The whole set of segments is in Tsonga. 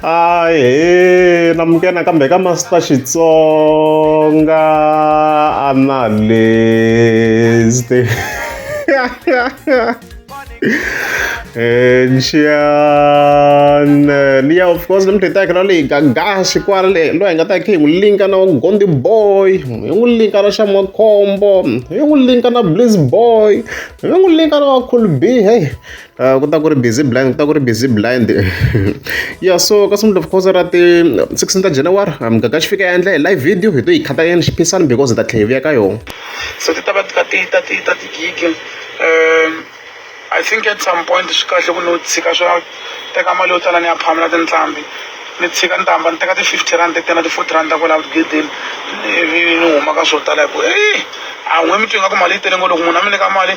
Ahee namukela nakambe ka Master Xitsonga Analyst. Liya of course namuntlha hi ta hi leyi Gagashi kwala le loyi hi nga ta hi kha hi n'wi linka na Gondi Boy hi n'wi linka na xa Makhombo hi n'wi linka na Bliss Boy hi n'wi linka na Cool B hey ku ta ku ri busy blind ku ta ku ri busy blind ya so ka of course ra ti 16 ta January Gagashi fika ya endla hi live video hi to yi khata yena xiphisani because hi ta tlhela hi vuya ka yona. So ti ta va ti kha ti ta ti ta tigigi I think at some point swi kahle ku no tshika swa teka mali yo tala ni ya phamela tinqambi ni tshika ni ta hamba ni teka ti-50 rand teti na ti-40 rand ta kwala gedeni ivi ni huma ka swo tala hi ku eyi a n'we mi twi nga ku mali yi tele ngo loko munhu a mi nyika mali.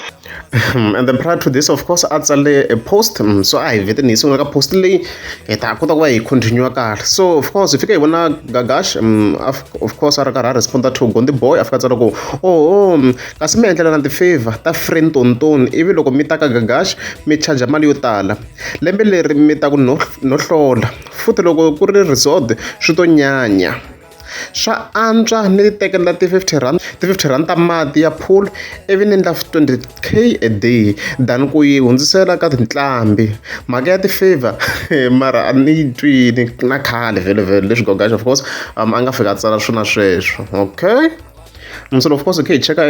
And then prior to this of course a tsale a post so a hi vhete ni yi sungula ka post leyi hi ta kota ku va hi continue kahle. So of course hi fika hi vona Gagash of course a ri karhi a responda to Gondi Boy a fika a tsala ku oho kasi mi endlela na ti-favor ta free ntontoni ivi loko mi ta ka Gagash mi charge mali yo tala lembe leri mi ta ku no no hlola futhi loko ku ri resort swi to nyanya swa antswa ni tekela ti-50 rand ti-50 rand ta mati ya pool ivi ni endla 20K a day than ku yi hundzisela ka tinqambi mhaka ya ti-favor mara a ni yi twini na khale vhele vhele leswi Gagash of course a nga fika a tsala swona sweswo okay. So of course hi kha hi cheka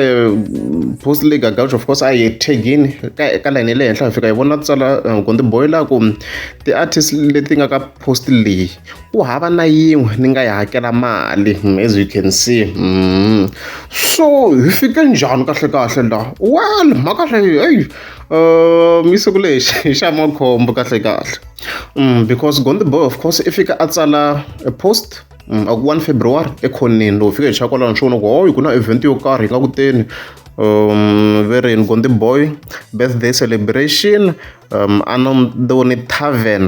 post leyi Gagash of course a yi tag-ini ka line ya le henhla hi fika hi vona tsala Gondi Boy la ku ti-artist leti nga ka post leyi ku hava na yin'we ni nga yi hakela mali as you can see. So hi fike njhani kahle kahle la well mhaka leyi heyi yi sungule hi xa makhombo kahle kahle because Gondi Boy of course i fika a tsala a post a ku 1 February ekhoneni loko fika hi cheka kwalano swi vona ku hoyi ku na event yo karhi yi nga ku teni ve ri yini Gondi Boy birthday celebration Anandoni Tavern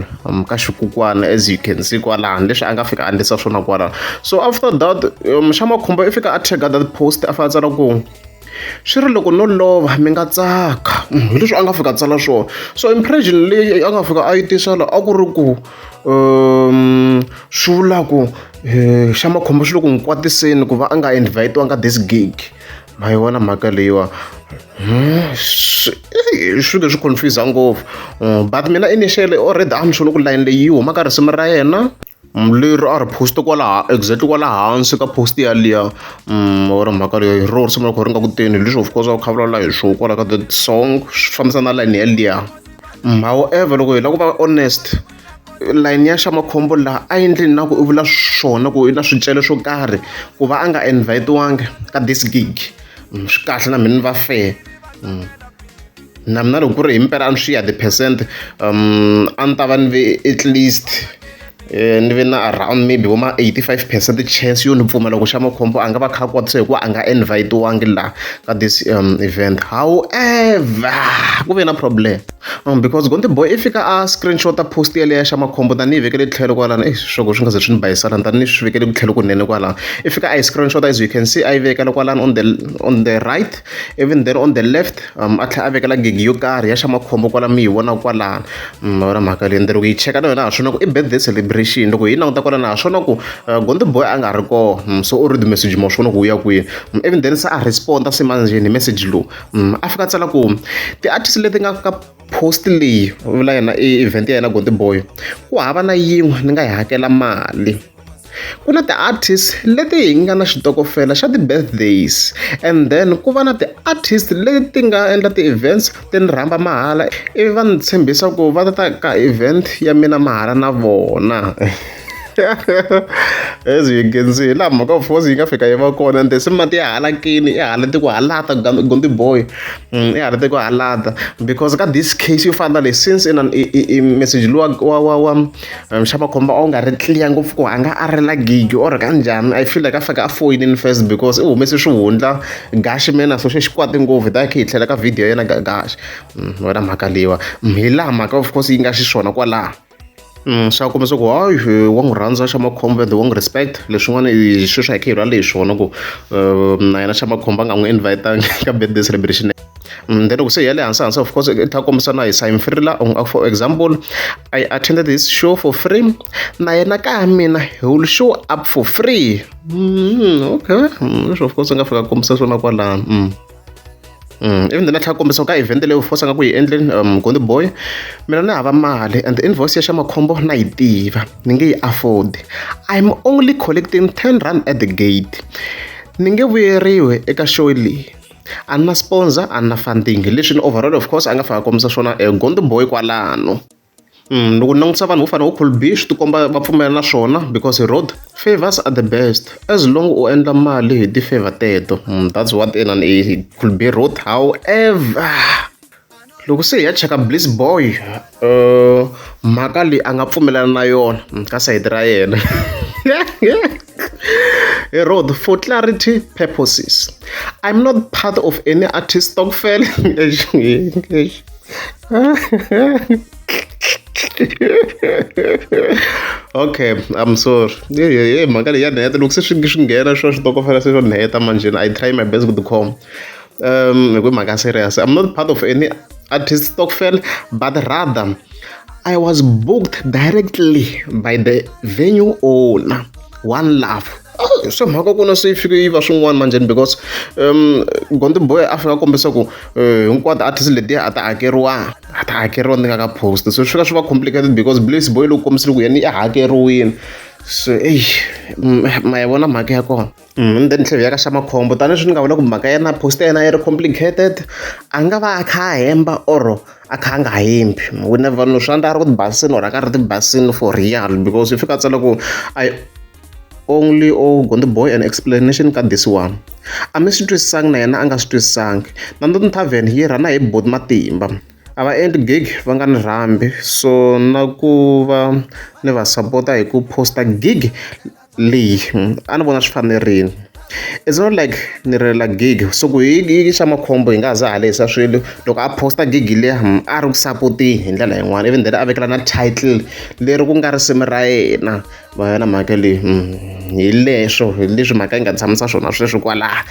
ka xikukwana as you can see kwalano leswi a nga fika a endlisa swona kwalano. So after that xa makhombo i fika a tag that post a fika a tsala ku swi ri loko no lova mi nga tsaka hi leswi a nga fika a tsala swona. So impression leyi a nga fika a yi tisa la a ku ri ku swi vula ku xa makhombo xi le ku n'wi kwatiseni ku va a nga invite-wanga this gig ma yi vona mhaka leyiwa swi fike swi confuse ngopfu but mina initially already a ni swi vona ku line leyi yi huma ka risimu ra yena leri a ri post kwala exactly kwala hansi ka post yaliya ma vona mhaka leyi hi rona risimu ra kona ri nga ku teni hi leswi of course a kha vulavula hi swona kwala ka that song swi fambisana na line yaliya. However loko hi lava ku va honest line ya xa makhombo laha a endli na ku i vula swona ku i na swicele swo karhi ku va a nga invite-wangi ka this gig swi kahle na mina ni va fair na mina loko ku ri himpela a ni swi ya ti-percent a ni ta va ni ve at least ni ve na around maybe vo ma 85% chance yo ni pfumela ku xa makhombo a nga va kha a kwatisa hikuva a nga invite-wangi laha ka this event however ku ve na problem because Gondi Boy i fika a screenshot-a post yaleyo ya xa makhombo tanihi vekele tlhelo kwalano e swoko swi nga ze swi ni bayisana tani ni swi vekele tlhelo kunene kwalano i fika a yi screenshot as you can see a yi vekela kwalano on the right even then on the left a tlhela a vekela gig yo karhi ya xa makhombo kwala mi yi vona kwalano ma vona mhaka leyi ende loko yi cheka na yona ha swona ku i birthday celebration loko hi languta kwalano ha swona ku Gondi Boy a nga ri kona so already message ma swi vona ku wu ya kwihi even then se a responda se manjheni hi message lowu a fika a tsala ku ti-artist leti nga ka post leyi vula yena i event ya yena Gondi Boy ku hava na yin'we ni nga yi hakela mali ku na ti-artist leti hi nga na xitokofela xa ti-birthdays and then ku va na ti-artist leti ti nga endla ti-events ti ni rhamba mahala ivi va ni tshembisa ku va ta ta ka event ya mina mahala na vona. As you can see laha mhaka of course yi nga fika yi va kona ende se mati ya halakini i halate ku halata Gondi Boy i halate ku halata because ka this case yo fana na leyi since i i message luwa wa xa makhombo a wu nga ri clear ngopfu ku a nga arela gig or ka njhani I feel like a fika a foyinini first because i humese swihundla Gashi mena so xi kwate ngopfu hi ta kha hi tlhela ka video ya yena Gashi wena mhaka leyiwa hi laha mhaka of course yi nga xiswona kwalaha. Swa kombisa ku hayi wa n'wi rhandza xa makhombo and wa n'wi respect leswin'wana i sweswi a hi kha hi vulavula hi swona ku na yena xa makhombo a nga n'wi invite-angi ka birthday celebration. Then loko se hi ya le hansi hansi, of course i ta kombisa na hi Simfrila. For example, I attended this show for free, na yena kaya mina he will show up for free. Okay, leswi of course a nga fika kombisa swona kwalano. Even then a tlhela kombisa ka event leyi of course a nga ku yi endleni Gondi Boy, mina ni hava mali and invoice ya xa makhombo na yi tiva ni nge yi afford. I'm only collecting 10 rand at the gate, ni nge vuyeriwi eka show leyi, a ni na sponsor, a ni na funding. Hi leswi ni overall of course a nga fika kombisa swona Gondi Boy kwalano. Loko ni langutisa vanhu vo fana na vo Cool B, swi tikomba va pfumela na swona because road favors are the best as long u endla mali hi ti-favor teto. That's what inani i Cool B wrote. However, loko se hi ya cheka Bliss Boy, mhaka leyi a nga pfumelana na yona ka sayiti ra yena. He wrote, for clarity purposes, I'm not part of any artist stokvel. Okay, I'm sorry. Yeah, mhaka leyi ya nheta loko se swi nghena swa switokofela se swo nheta manjheni. I try my best ku tikhoma hi ku mhaka serious. I'm not part of any artist stokvel, but rather I was booked directly by the venue owner, One Love. Se mhaka kona se yi fike yi va swin'wana manjheni because Gondi Boy a fika a kombisa ku hinkwato artist letiya a ta hakeriwa, a ta hakeriwa ni nga ka post, so swi fika swi va complicated because Bliss Boy loko kombisile ku yena i hakeriwile. So eyi ma yi vona mhaka ya kona. And then tlhelo ya ka xa makhombo, tanihileswi ni nga vula ku mhaka ya na post ya yena yi ri complicated, a nga va a kha a hemba or a kha a nga hembi, we never know. Swi endla a ri ku tibasini or a ka ri tibasini for real because i fika a tsala ku I only owe Gondi Boy an explanation ka this one. A mi swi twisisangi na yena a nga swi twisisangi. Nandoni Tavern yi rhana hi Boti Matimba, a va endli gig va nga ni rhambi, so na ku va ni va sapota hi ku posta gig leyi a ni vona swi fanerile. It's not like ni rilela gig, so ku hi xa makhombo hi nga za ha lehisa swilo. Loko a posta gig liya a ri ku sapoteni hi ndlela yin'wana, even then a vekela na title leri ku nga risimu ra yena va yona mhaka leyi. Hi leswo hi leswi mhaka yi nga tshamisa swona sweswo kwalaha.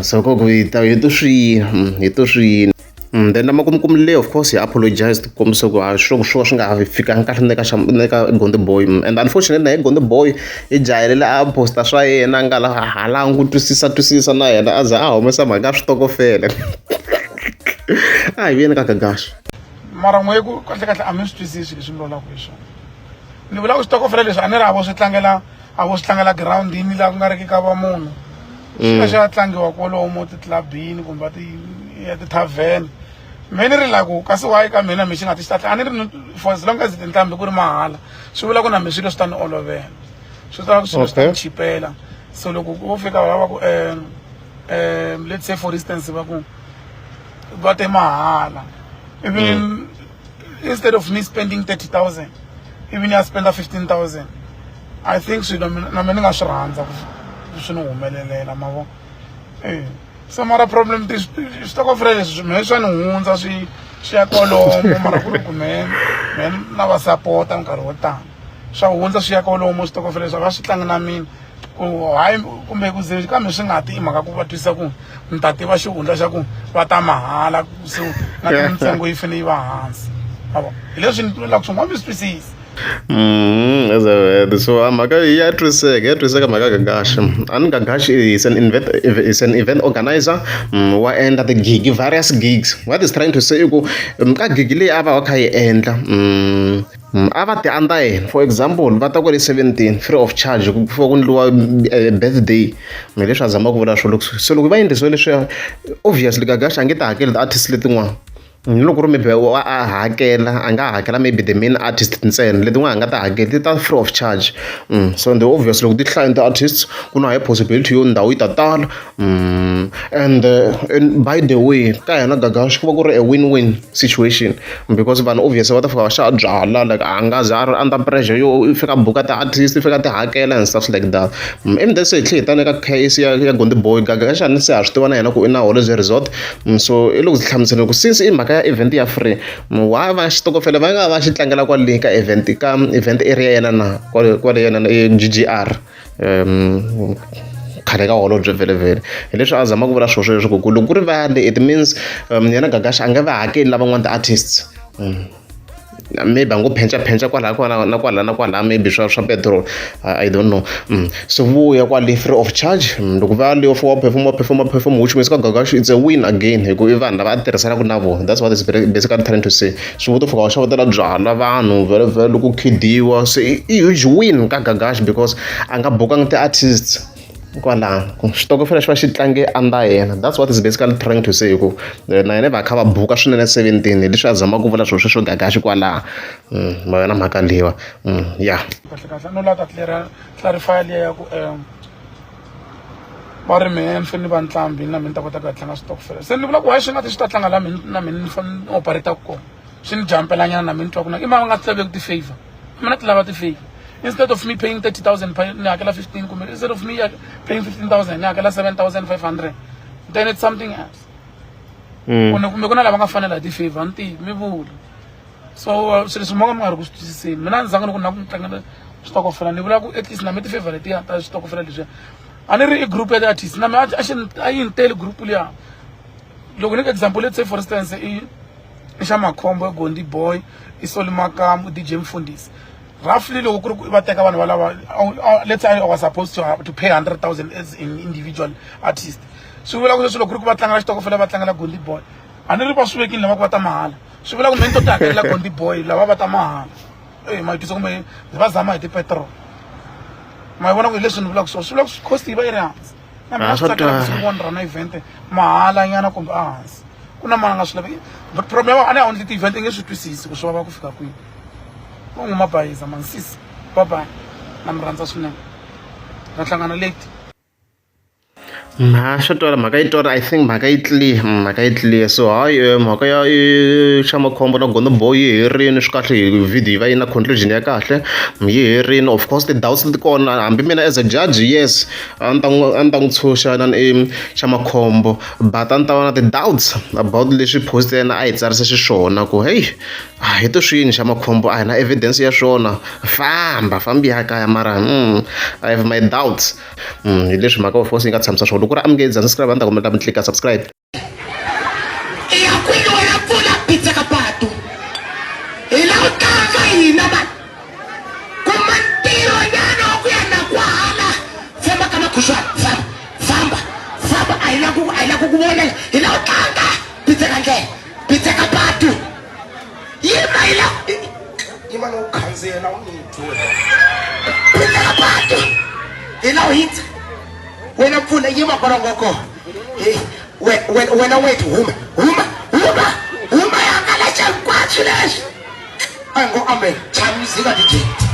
So ku hi ta hi to swi hi to swi. Then na makumekumu leyi of course he apologized ku kombisa ku a swo swo swi nga fikanga kahle na ka xa na ka Gondi Boy. And unfortunately na ye Gondi Boy i jahelele a posta swa yena a nga la ha langi ku twisisa twisisa na yena a za a humesa mhaka ya switokofela. A hi vuyeni ka Gagash. Mara n'we ku kahle kahle a mi swi twisisi leswi ni vulaka hi swona. Ni vula ku switokofela leswi a ni ri a vo swi tlangela a vo swi tlangela girawundini laha ku nga ri ki ka va munhu. Swi ya swi ya tlangiwa kwalomu titlilabini kumbe ya ti-tavern. Me ni ri la ku kasi why ka mina mi xi nga ti xi ta a ni ri for as long as tinqambi ku ri mahala swi vula ku na mi swilo swi ta ni olovela, swi ta swilo swi ta ni chipela. So loko vo fika va va ku let's say for instance va ku va te mahala even instead of me spending 30,000 ivi ni ya spenda 15,000, I think swilo na mina ni nga swi rhandza ku swi ni humelelela ma vo. E so mara problem ti switokofela leswi mehe swa ni hundza swi ya kwalomo, mara ku ri ku mehe mehe na va sapota nkarhi wo tala swa hundza swi ya kwalomo. Switokofela leswi a va swi tlangi na mina ku hayi kumbe ku ze kambe swi nga ti i mhaka ku va twisa ku ni ta tiva xihundla xa ku va ta mahala, so na mintsengo yi fanele yi va hansi ma vo. Hi leswi ni lava ku swin'wana mi swi twisisi. So mhaka ya twisiseka, ya twisiseka mhaka ya Gagash. A ni Gagash is an event organizer, wa endla ti-gig, various gigs. What is trying to say i ku ka gig leyi a va va kha yi endla a va ti under yena. For example, va ta ku ri 17 free of charge ku ku endliwa birthday, hi leswi a zamaka ku vula swona. So loko va endlisiwe leswiya, obviously Gagash a nge ti hakeli ti-artist letin'wana. Ni loko ku ri maybe wa a hakela, a nga hakela maybe the main artist ntsena, letin'wana a nga ti hakeli ti ta free of charge. So and obviously loko ti hlayini ti-artists ku na high possibility yo ndhawu yi ta tala. And by the way, ka yena Gagash ku va ku ri a win-win situation because vanhu obviously va ta fika va xava byala, like a nga za a ri under pressure yo i fika a buka ti-artist, i fika a ti hakela and stuff like that. Even then se hi tlhela hi ta na ka case ya Gondi Boy. Gagash a ni se ha swi tiva na yena ku i na Holiday Resort. So i le ku hlamuseleni ku since i mhaka ya event ya free, why va xitokofela va nga va xi tlangela kwale ka event area yena na kwale kwale yena GGR. Khale ka holobye vhele hi leswi a zama ku vula swona sweswo ku loko ku ri vale it means yena Gagash a nga va hakeli lavan'wana ti-artists. Maybe a ngo phenca kwalaha kwala na kwala na kwala maybe swa petrol, I don't know. So vuya kwale free of charge. Loko va le wa perform, wa perform, wa perform, which means ka Gagash it's a win again, hi ku i vanhu lava a tirhisanaka na vona. That's what is basically trying to say. Swi vuto fika wa xavetela byalwa vanhu vhele vhele loko khidiwa, se i huge win ka Gagash because a nga bukangi ti-artists kwalano, xitokofela xi va xi tlange under yena. That's what is basically trying to say, hi ku na yena va kha va buka swinene 17, hi leswi a zamaka ku vula swilo sweswo Gagash kwalaha. Ma yona mhaka leyiwa, ya. Kahle kahle no lava ta clarify liya ya ku va ri mehe ni fanele ni va nqambi na mina ni ta kota ku ya tlanga switokofela. Se ni vula ku why swi nga ti swi ta tlanga la mina na mina ni fanele ni operate-aku kona, swi ni jampelanyana na mina ni twa ku na i mani va nga ti laveki ti-favor. Mina ti lava ti-favor. Instead of me paying 30 000, ni hakela 15, kumbe instead of me paying 15 000, ni hakela 7500, then it's something else. Kumbe ku na lava nga fanela hi ti-favor, ni tivi mi vula. So swilo leswi mo ka mi nga ri ku swi twisiseni, mina a ni zanga ni ku na ku tlangela switokofela. Ni vula ku at least na mi ti-favor letiya ta switokofela leswiya, a ni ri i group ya ti-artist na mi a xi a yi ni tele group liya. Loko ni example, let's say for instance i xa Makhombo, i Gondi Boy, i Soli Makamu, i DJ Mfundhisi, roughly loko ku ri ku va teka vanhu valava, let's say I was supposed to pay 100 000 as an individual artist, swi vula ku sweswi loko ku ri ku va tlangela xitokofela, va tlangela Gondi Boy, a ni ri va swi vekini lava ku va ta mahala, swi vula ku me ni to ti hakelela Gondi Boy, lava va ta mahala. E ma yi twisa kumbe va zama hi ti-petrol, ma yi vona ku hi leswi ni vulaka swona? Swi vula ku cost yi va yi ri hansi. Na mina Ah, swi swa tsakela ku twala. siku rin'wana run event mahala nyana kumbe ehansi, ku na mani a nga swi laveki. But problem ya a ni only ti-event i nge swi twisisi ku swi vava ku fika kwini. Va n'wi mabayiza mansisi. Bye bye, na mi rhandza swinene, ra hlangana late. Ha swa twala, mhaka yi twala. I think mhaka yi clear, mhaka yi clear. So hayi, mhaka ya xa Makhombo na Gondo Boy yi herini swi kahle, hi video yi va yi na conclusion ya kahle, yi herini. Of course ti-doubts ti kona, hambi mina as a judge, yes, a ni ta n'wi tshunxa na xa Makhombo, but a ni ta va na ti-doubts about leswi post ya yena a yi tsarise xiswona ku hey, a hi to swini xa Makhombo, a hi na evidence ya swona, famba fambi ya kaya. Mara I have my doubts. Hi leswi mhaka of course yi nga tshamisa swona. Loko ku ri amukeli subscribe, a ni ta kombela mi tlika subscribe. I ya kwini wena? Pfula pitseka patu, hi la ku tlanga hina mani, kuma ntirho nyana wa ku ya na kwahala. Famba ka makhuxwana, famba, famba, famba, a hi la ku ku vonela. Hi la ku tlanga, pitseka ndlela, pitseka patu, yima, hi la yima no khandziya na u ni twi wena, pitseka patu, hi la u hindza wena. Pfula, yima kwalangoko. Wena wethu, huma, huma, huma, huma, ya hangalasa hinkwaswo leswi. A hi ngo amen. Chaya muzika, DJ.